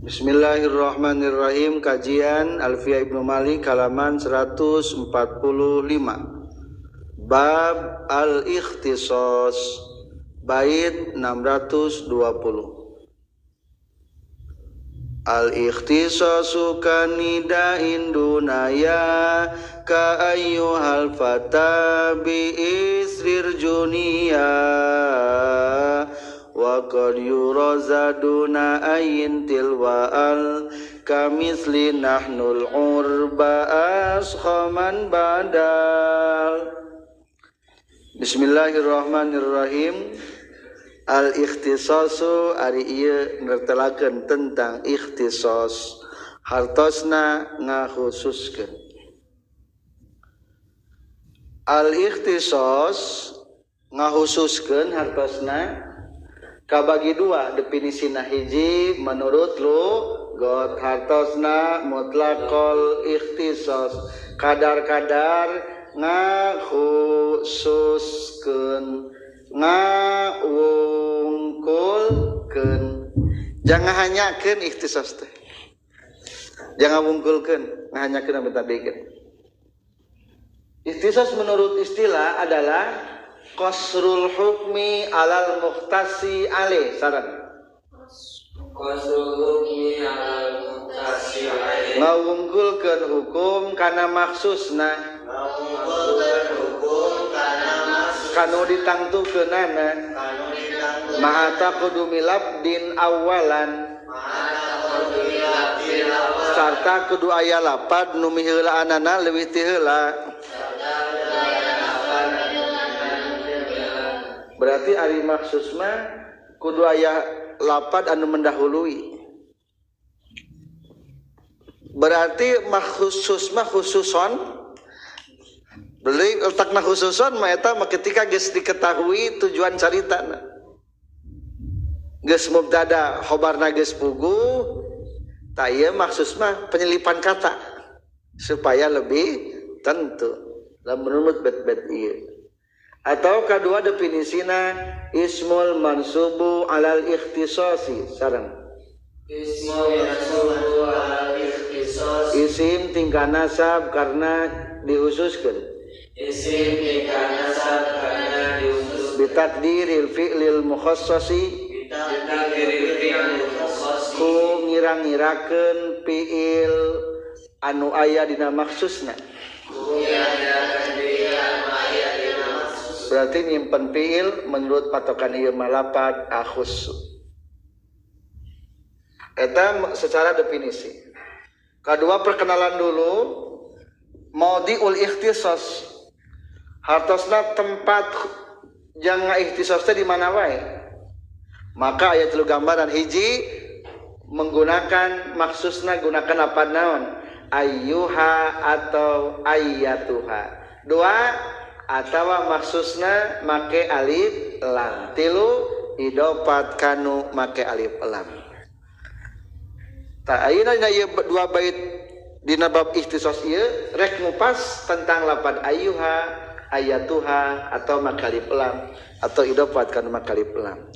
Bismillahirrahmanirrahim. Kajian Alfiyah Ibnu Malik halaman 145. Bab al-ikhtisas bait 620. Al-ikhtisasu kanida'in dunaya ka ayyuhal fata bi isrir junia wa qad yurazaduna ayin tilwa al kamisli nahnul urba askhaman badal. Bismillahirrahmanirrahim. Al-ikhtisasu ari ieu ngertelakeun tentang ikhtisas, hartosna ngakhususkeun. Al-ikhtisas ngahususkeun hartosna kabagi dua definisina. Hiji menurut lugat hartosna mutlaqul ikhtisas, kadar-kadar ngakhususkeun, ngawungkulkeun. Jangan hanyakeun ikhtisas teh, jangan wungkulkeun, ngahanyakeun anu tabikeun. Ikhtisas menurut istilah adalah qasrul hukmi alal muhtasi alaih. Saran qasrul hukmi alal muhtasi alaih, ngawungkulkeun hukum kana maksusna, ngawungkulkeun hukum kana maksusna, kanu ditangtukeunana, ma'a taqdumi labdin awalan, sarta kudu aya lapad nu miheulaanana leuwih ti heula. Berarti ari maksus mah kudu aya lapad anu mendahului. Berarti makhusus mah khususon, beli letakna khususon mah eta mah ketika geus diketahui tujuan caritana. Geus mubtada khobarna geus puguh, tah ieu maksus mah penyelipan kata supaya lebih tentu. Lamun menurut bet-bet ieu. Atau kedua definisina ismul mansubu alal ikhtisasi. Sareng ismul mansubu alal ikhtisasi, isim tingkah nasab karena dihususkeun, isim tingkah nasab karena dihususkeun, bitakdiril fi'lil mukhassasi, bitakdiril fi'lil mukhassasi, ku ngira-ngirakeun fi'il anu aya dina maksusna. Ku ngira-ngirakeun fi'il anu aya dina maksusna. Berarti nyimpen fi'il menurut patokan ieu mah lapad akhus. Eta secara definisi. Kedua, perkenalan dulu maudhi'ul ikhtisas. Hartosna tempat jang ikhtisas teh di mana wae. Maka aya tilu gambaran. Hiji menggunakan maksusna gunakan lapad naon? Ayyuha atau ayyatuha. Dua, atawa maksusna make alif lam. Tilu, idofat kanu make alif lam. Tah ayeuna dina ieu dua bait dina bab ikhtisas ieu rek ngupas tentang lapad ayyuha, ayatuha atau make alif lam atau idofat kanu make alif lam.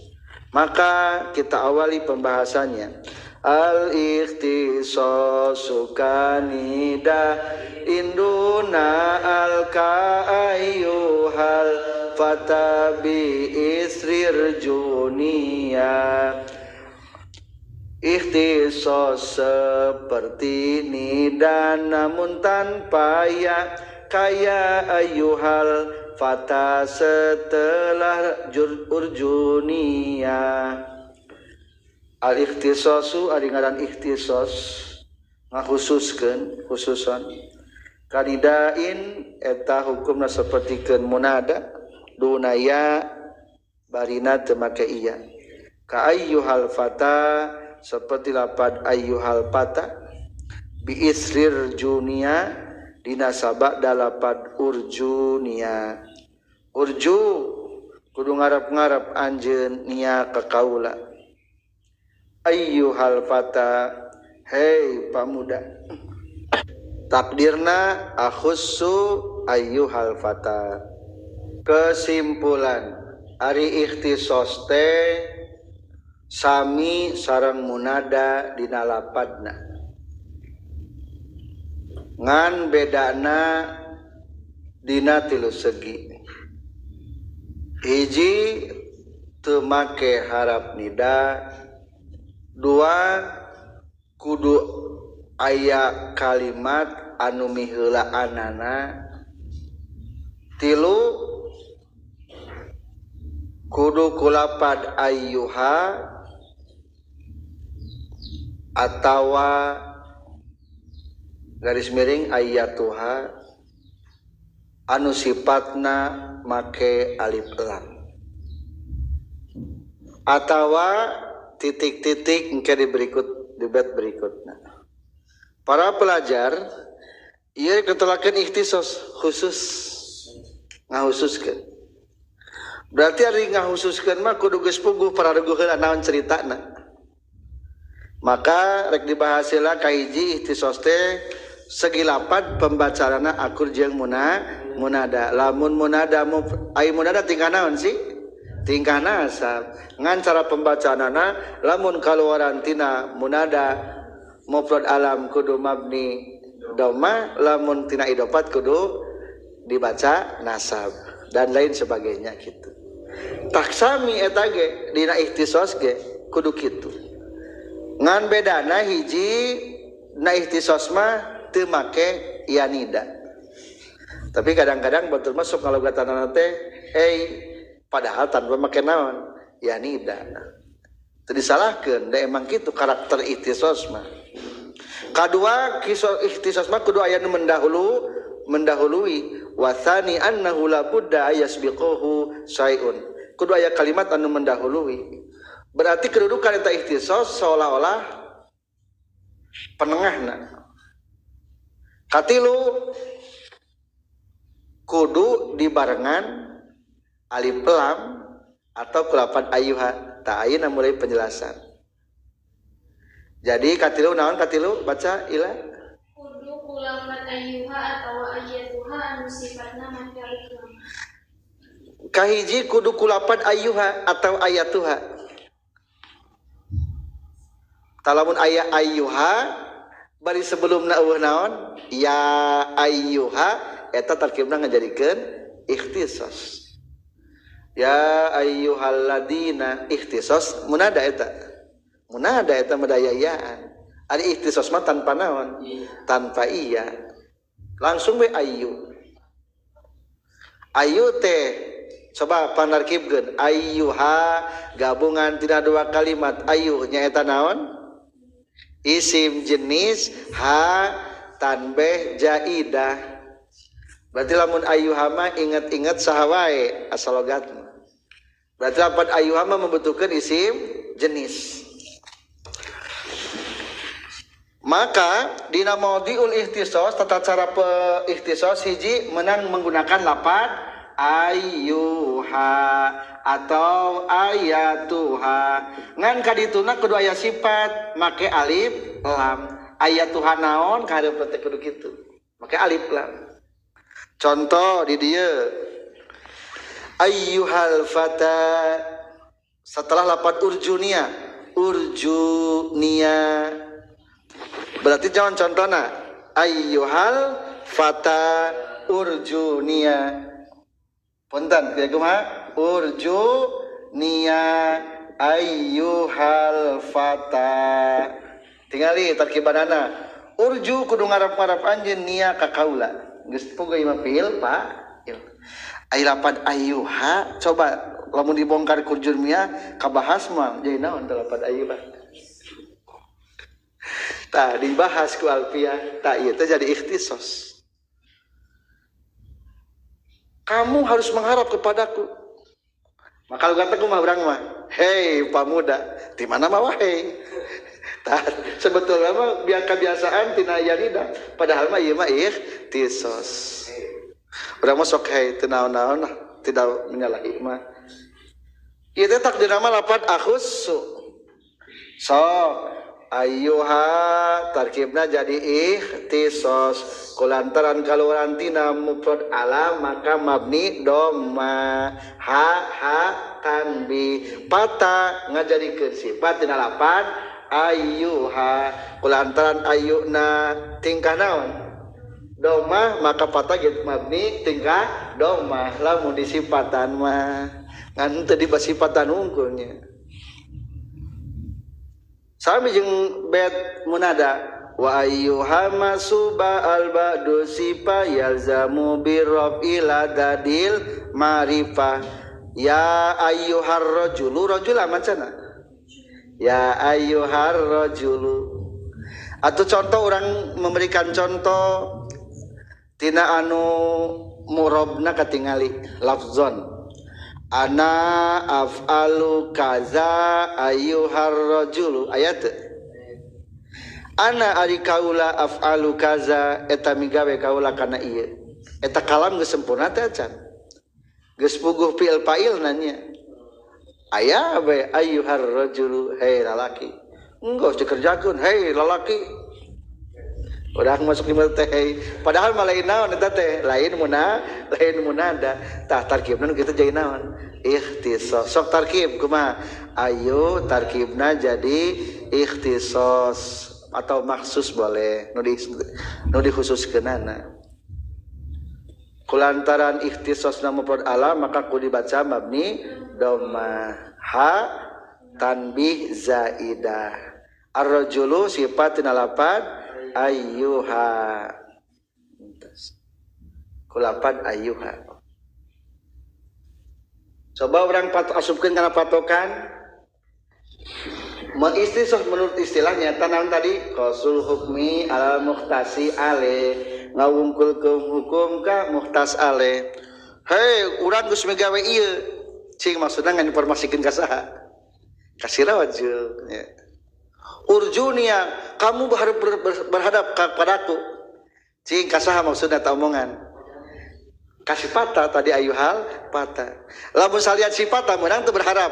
Maka kita awali pembahasannya. Al ikhtisasu kanida induna al ka ayyuhal fata bi isrir junia. Ikhtisas seperti nida namun tanpa ya, kaya ayyuhal fata setelah urjunia. Al-ikhtisasu ari ngaran ikhtisas ngakhususkeun, khususan kanidain eta hukumna sapertikeun munada dunaya barina teu make iya, ka ayyuhal fata seperti lapad ayyuhal fata bi isrir junia dina sabak dalapad urjunia. Urju kudu ngarap-ngarap anjeun nia ka kaula. Ayyuhal fata, hei pamuda. Takdirna akhussu ayyuhal fata. Kesimpulan ari ikhtisas teh Sami sareng munada dina lapadna. Ngan bedana dina tilu segi. Hiji teu make harap nida, dua kudu aya kalimat anu miheulaanana, tilu kudu kulapad ayyuha atawa garis miring ayyatuha anu sifatna make alif lam atawa titik-titik engke di berikut di bait berikutna. Para pelajar ieu ketelakeun ikhtisos khusus ngahususkeun. Berarti ari ngahususkeun mah kudu geus puguh pararuguh heula naon caritana. Maka rek dibahas heula kahiji ikhtisos teh segi lapad pembacaanna akur jeung munada. Lamun munada ai munada tingkah naon sih? Tingkah nasab. Ngan cara pembacaanana lamun kaluaran tina munada mufrad alam kudu mabni dhamma, lamun tina idofat kudu dibaca nasab dan lain sebagainya gitu. Taksami eta ge dina ikhtisos ge kudu kitu. Ngan bedana hiji na ikhtisos mah teu make yanida. Tapi kadang-kadang batur masuk kalau gatanana teh hey padahal tanpa make naon yanida. Teu disalahkeun da emang kitu karakter ikhtisos mah. Kadua ikhtisos mah kudu aya nu mendahului wasani annahu la budda ayasbiquhu syai'un. Kudu aya kalimat anu mendahului. Berarti kedudukan eta ikhtisos seolah-olah penengahna. Katilu kudu dibarengan alif lam atau kulapan ayyuha. Ta ayeuna mulai penjelasan. Jadi katilu naon katilu baca ila kudu kulapan ayyuha atawa ayyatuha anu sifatna make alif lam. Kahiji kudu kulapan ayyuha atau ayatuha. Talamun aya ayyuha bari sebelumna eueuh naon ya ayyuha eta tarkibna ngajadikeun ikhtisas. Ya ayyuhalladina ikhtisas munada eta. Munada eta madayayaan. Ari ikhtisas mah tanpa naon? Tanpa iya. Langsung we ayyu. Ayyu teh coba panarkibkeun ayyuha gabungan tina dua kalimat ayyu nyaeta naon? Isim jenis ha tanbeh jaidah. Berarti lamun ayyuha mah ingat-ingat saha wae asal logat. Berarti lamun ayyuha mah membutuhkan isim jenis. Maka dina maudhi'ul ikhtisas tata cara ikhtisas hiji menang menggunakan lapad ayyuha atau ayatuha. Ngan kadituna kudu aya sifat make alif lam. Ayatuha naon kahareup teh kudu kitu. Make alif lam. Contoh di dieu ayyuhal fata setelah lapad urjunia, urjunia. Berarti jangan contohna ayyuhal fata urjunia. Punten kieu kumaha? Urjunia ayyuhal fata. Tingali tarkibanana. Urju kudu ngarap-ngarap anjeun nia ka kaula. Geus poga ieu mah fiil fa'il. Ai lapad ayyuha coba lamun dibongkar ku urjunia kabahas mah jadi naon teh lapad ayyuha. Tah dibahas ku alfiah, tah ieu teh jadi ikhtisas. Kamu harus mengharap kepadaku. Maka lu kata kumaha urang mah, hei pamuda, di mana mah wae. Tah sebetulnya mah biar kebiasaan tina yanida, padahal mah ieu mah ikhtisas. Urang mah sok hei teu naon-naon tidak menyalahi mah. Ieu teh takdirna mah lapad akhussu. Sok Ayyuha tarkibna jadi ikhtisos kulantaran kaluaran tina mufrad ala maka mabni dhamma ha ha tanbih patah ngajadikeun sifat tina lapan ayyuha kulantaran ayyuna tingkah naon dhamma maka patah jadi mabni tingkah dhamma lamun disifatan mah ngan teu dibasifatan unggulnya. Sami jeung bait munada wa ayyuha masuba al ba'du sifa yalzamu birraf ila dadil ma'rifah ya ayyuhar rajulu rajula macana ya ayyuhar rajulu. Atau contoh orang memberikan contoh tina anu murabna katingali lafzon ana af'alu kaza ayyuhar rajulu ayat ana ari kaula af'alu kaza eta migawe kaula kana ieu eta kalam geus sempurna teh acan geus puguh fi'il fa'il nanya aya bae ayyuhar rajulu hei lalaki enggeus dikerjakeun hei lalaki urang masuk di teh hei padahal mah lain naon eta teh lain muna lain munada tah tarkibna nu kitu jadi naon ikhtisas sok tarkib kumaha ayo tarkibna jadi ikhtisas atau maksus boleh nu dikhususkeunana kulantaran ikhtisasna mufrad ala maka kudu dibaca mabni dhamma ha tanbih zaidah ar-rajulu sifat tina lapan ayyuha kulapan ayyuha. Coba orang asupkeun kana patokan mengistisoh menurut istilahnya tanam tadi qasul hukmi al muhtasi ale ngawungkul ke hukum ka muhtas ale hei urang geus migawe ieu cing maksudna ngainformasikeun ka saha ka si rajul ya. Urjunia kamu berhadap kepadaku cing kasaha maksudna ta omongan kasih patah tadi ayuhal patah lamun salian si patah meunang teu berharap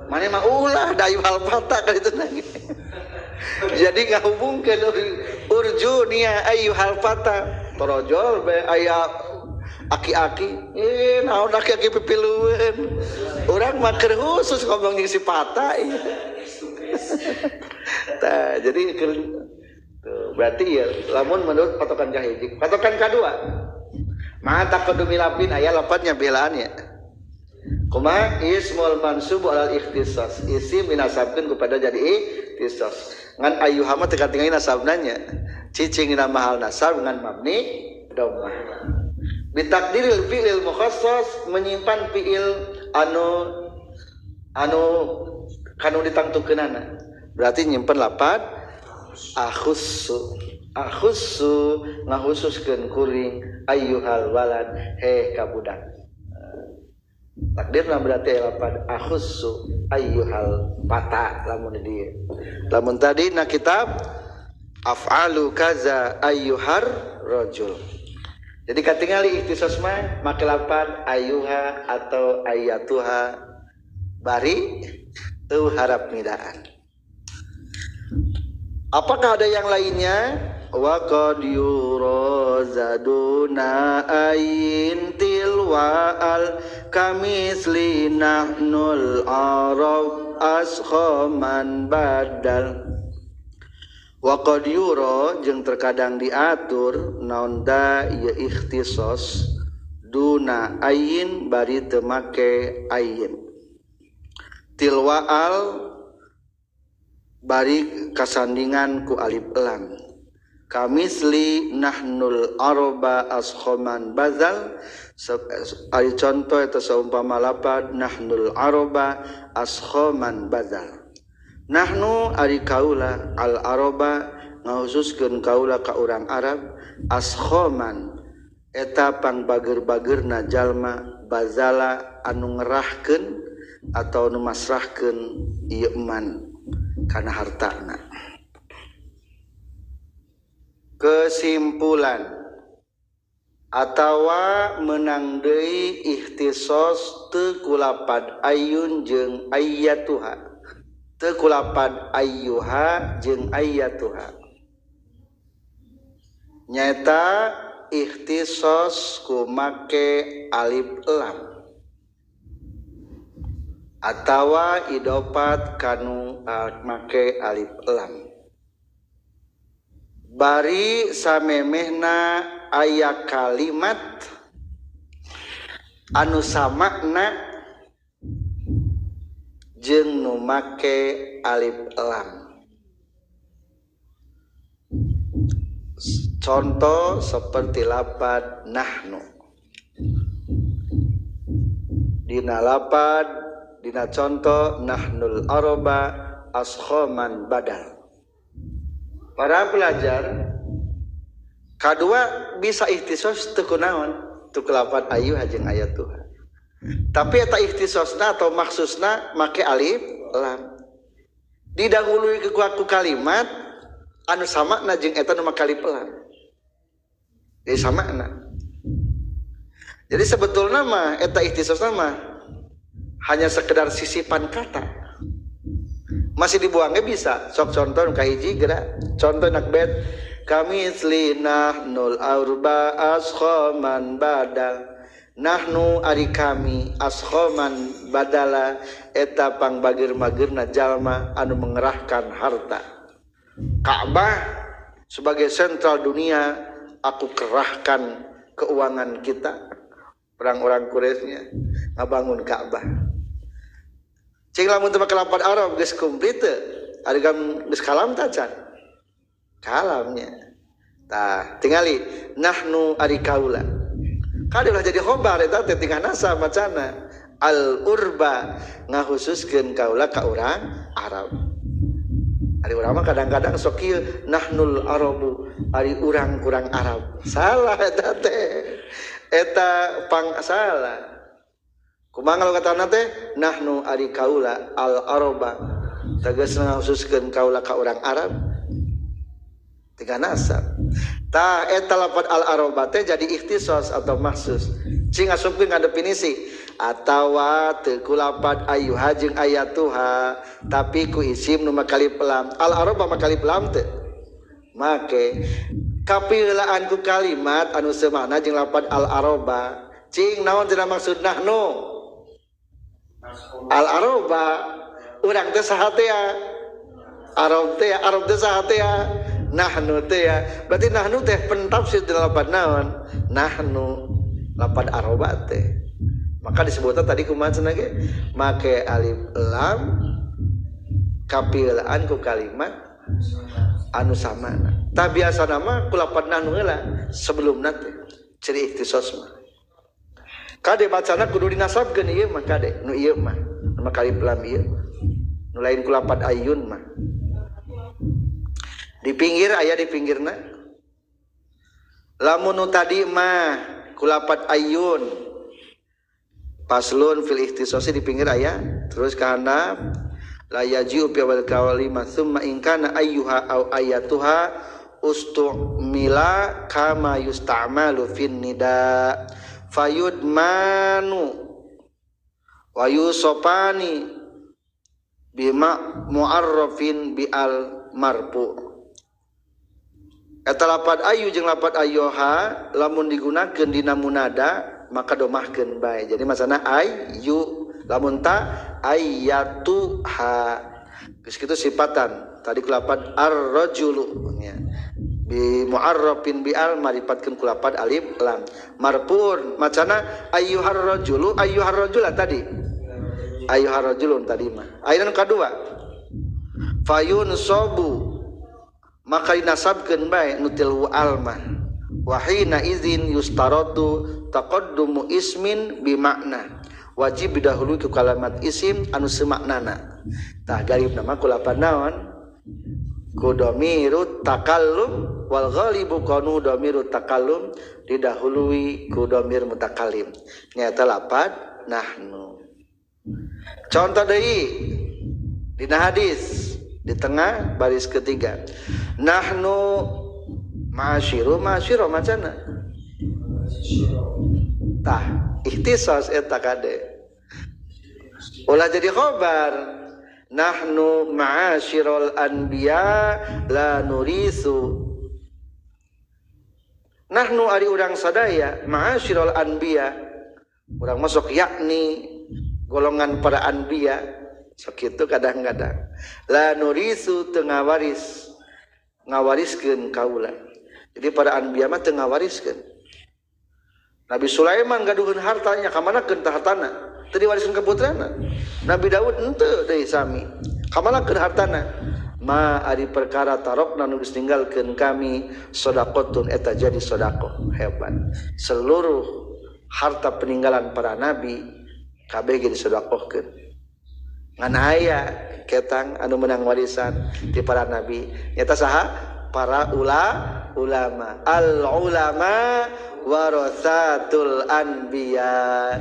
mane mah ulah da ayuhal patah ka ditu nage jadi ngahubungkeun urjunia ayuhal patah torojol be aya aki-aki naon aki-aki pipilueun urang mah keur khusus ngomong jeung si patah. Nah, jadi tuh, berarti ya lamun menurut patokan kahiji patokan kedua mata taqaddumi lapin aya lapatnya belaannya kumaha ismul mansub alal ikhtisas isim minasabkeun kepada jadi ikhtisas ngan ayyuha mah teu katingali nasabna nya cicing dina mahal nasab ngan mabni dhammah bitakdiril fi'il mukhassas menyimpan fi'il anu anu kanu ditangtukeunana berarti nyimpen lapan akhussu akhussu ngahususkeun kuring ayyuhal walad heh ka budak takdirna berarti lapan akhussu ayyuhal fata lamun di dieu lamun tadi na kitab af'alu kaza ayyuhar rajul. Jadi katingali ikhtisas mah make lapan ayyuha atau ayyatuha bari teu harap nidaan. Apakah ada yang lainnya? Wa qad yurazaduna ayin tilwa al kamisli nahnul arab askhaman badal. Wa qad yura jeung terkadang diatur naon da ieu ikhtisas duna ayin bari teu make ayin. Tilwa al bari kasandingan ku alif lam kamisli nahnul arba askhoman bazal ari contoh eta saumpama lapad nahnul arba askhoman bazal nahnu ari kaula al arba ngahususkeun kaula ka urang Arab askhoman eta pangbager-bagerna jalma bazala anu ngerahkeun atau nu masrahkeun ieu man kana hartana. Kesimpulan atawa menang deui ikhtisas teu kulapad ayun jeung ayyatuha. Teu kulapad ayyuha jeung ayyatuha. Nyaeta ikhtisos ku make alif lam atawa idopat kanu make alif lam. Bari samemehna aya kalimat anu samakna jeung nu make alif lam. Contoh seperti lapad nahnu. Dina lapad dina contoh nahnul araba askhoman badal. Para pelajar kadua bisa ikhtisos teu kunaon teu lapad ayyuha jeung ayatuha. Tapi eta ikhtisosna atau maksusna make alif lam. Didahului ku kalimat anu samakna jeung eta nu make alif lam. Jadi samakna. Jadi sebetulna mah eta ikhtisosna mah hanya sekedar sisipan kata. Masih dibuangnya bisa. Sok contoh nu kahiji geura. Contoh nak bet kamisli nahnul arba askhoman badal. Nahnu ari kami askhoman badala eta pangbageur-mageurna jalma anu mengerahkan harta. Ka'bah sebagai sentral dunia aku kerahkan keuangan kita. Orang-orang Quraisynya ngabangun Ka'bah. Cing lamun teu make lapad Arab geus komplit teu? Ari geus kalam ta can? Kalamnya. Tah, tingali nahnu ari kaula. Kade ulah jadi khobar eta teh tingah nasab macana. Al urba ngahususkeun kaula ka urang Arab. Ari urang mah kadang-kadang sok kieu nahnul arabu ari urang kurang Arab. Salah eta teh. Eta pang salah. Kumaha kalau katana teh nahnu ari kaula al araba tegasna ngahususkeun kaula ka urang Arab. Tiga nasab. Tah eta lapad al araba teh jadi ikhtisos atau maksus. Cing asupkeun ka definisi atawa teu ku lapad ayyuha jeung ayatuha tapi ku isim nu make alif lam. Al araba make alif lam teu? Make. Kapileulaan ku kalimat anu semakna jeung lapad al araba. Cing naon cenah maksud nahnu? Al araba urang teh saha teh ya? Arab teh ya, Arab teh saha teh ya? Nahnu teh ya. Berarti nahnu teh pentafsir dina lapad naon? Nahnu lapad araba teh. Maka disebutna tadi kumaha cenah ge? Make alif lam kapileulaan ku kalimat anu samana. Tah biasana mah ku lapad nahnu heula sebelumna teh ciri ikhtisos mah. Kade bacana kudu dinasabkeun ieu mah kade nu ieu mah nu make alif lam ieu mah. Nu lain ku lapad ayyun mah. Di pinggir aya di pinggirna. Lamun nu tadi mah ku lapad ayyun. Paslon fil ikhtisosi di pinggir aya terus ka handap la yaji'u fi awal kalima tsumma in kana ayyuha aw ayatuha ustumila kama yusta'malu fin nida fayudmanu wa yusofani bima mu'arrafin bi al marfu. Eta lapad ayu jeung lapad ayyuha lamun digunakeun dina munada maka domahkeun bae. Jadi masana ayyu lamun ta ayyatuha. Geus kitu sifatan. Tadi ku lapad ar-rajulu nya. Bi mu'arrafin bi al maripatkeun ku lapad alif lam. Marfuun macana ayyuhar rajulu ayyuhar rajula tadi. Ayyuhar rajulun tadi mah. Ayeuna nu kadua. Fayun sobu maka dinasabkeun bae nu tilu al mah. Wa hina idzin yustaratu taqaddumu ismin bi makna. Wajib didahului ku kalimat isim anu semaknana. Tah garibna mah ku lapad naon? Ku dhamiru takallum wal ghalibu kanu dhamiru takallum didahului ku dhamir mutakallim. Nyaeta lapad nahnu. Contoh deui dina hadis di tengah baris ketiga. Nahnu ma'asyiru ma'asyira macana. Tah ikhtisas eta kade. Ulah jadi khobar. Nahnu ma'asyiral anbiya la nurisu. Nahnu ari urang sadaya ma'asyiral anbiya, urang masuk yakni golongan para anbiya sok kitu kadang-kadang la nurisu teu ngawaris, ngawariskeun kaula. Jadi para anbiya mah teu ngawariskeun. Nabi Sulaiman gaduheun hartanya ka manakeun tah hartana? Teu diwariskeun ka putrana. Nabi Daud henteu deui sami. Ka manakeun hartana? Ma ari perkara tarokna nu geus ninggalkeun kami sedaqatun eta jadi sedekah. Hebat. Seluruh harta peninggalan para nabi kabeh ge disedekahkeun. Ngan aya ketang anu menang warisan ti para nabi nyata saha? Para ulama. Al ulama warasatul anbiya.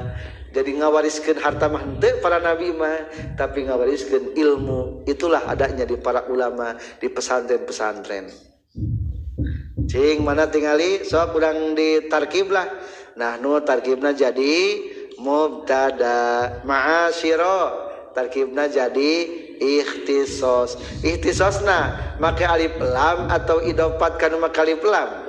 Jadi ngawariskeun harta mah henteu para nabi mah, tapi ngawariskeun ilmu. Itulah adanya di para ulama di pesantren-pesantren. Cing mana tingali sok urang ditarkib lah. Nah nu tarkibna jadi mubtada, ma'asyira tarkibna jadi ikhtisos. Ikhtisosna make alif lam atau idofat kanu make alif lam?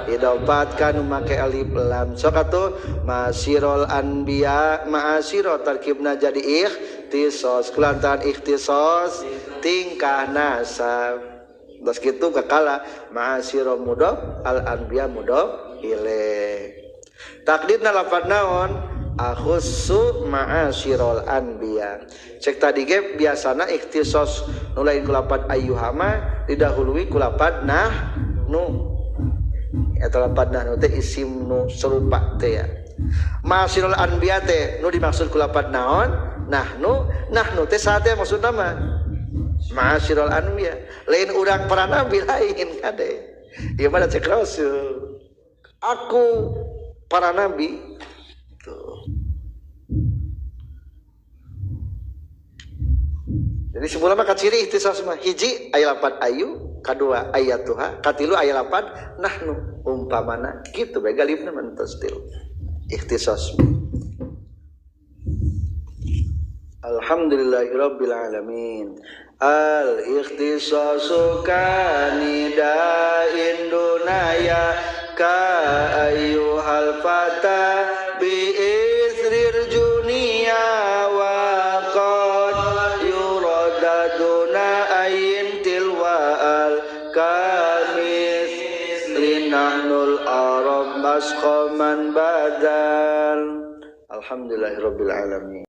Idofat kanu make alif lam. Sok atuh masirul anbiya ma'asyira tarkibna jadi ikhtisos. Kulantaran ikhtisos tingkah nasab. Terus kitu kakala ma'asyira mudhof al anbiya mudhof ilaih. Takdirna lafaz naon? Akhussu ma'asyiral anbiya. Cek tadi ge biasana ikhtisos nu lain ku lapad ayyuha mah didahului ku lapad nahnu. Eta lapad nahnu teh isim nu serupa teh ya. Ma'asyiral anbiya teh nu dimaksud ku lapad naon? Nahnu, nahnu teh saha teh maksudna mah? Ma'asyiral anbiya. Lain urang para nabi lain kade. Ieu mah cek Rasul. Aku para nabi. Tuh. Jadi semula mah kaciri ikhtisas mah hiji aya lapan ayu, kadua ayatuha, katilu aya lapan nahnu umpamana kitu bae galibna mentos til ikhtisas. Alhamdulillahirabbil alamin. Al ikhtisasu kanida'in dunaya ka ayyuhal fata bi isrir junia wa qad yuradaduna ayin tilwa al kamis linahnul arab masqaman badal. Alhamdulillahirabbil alamin.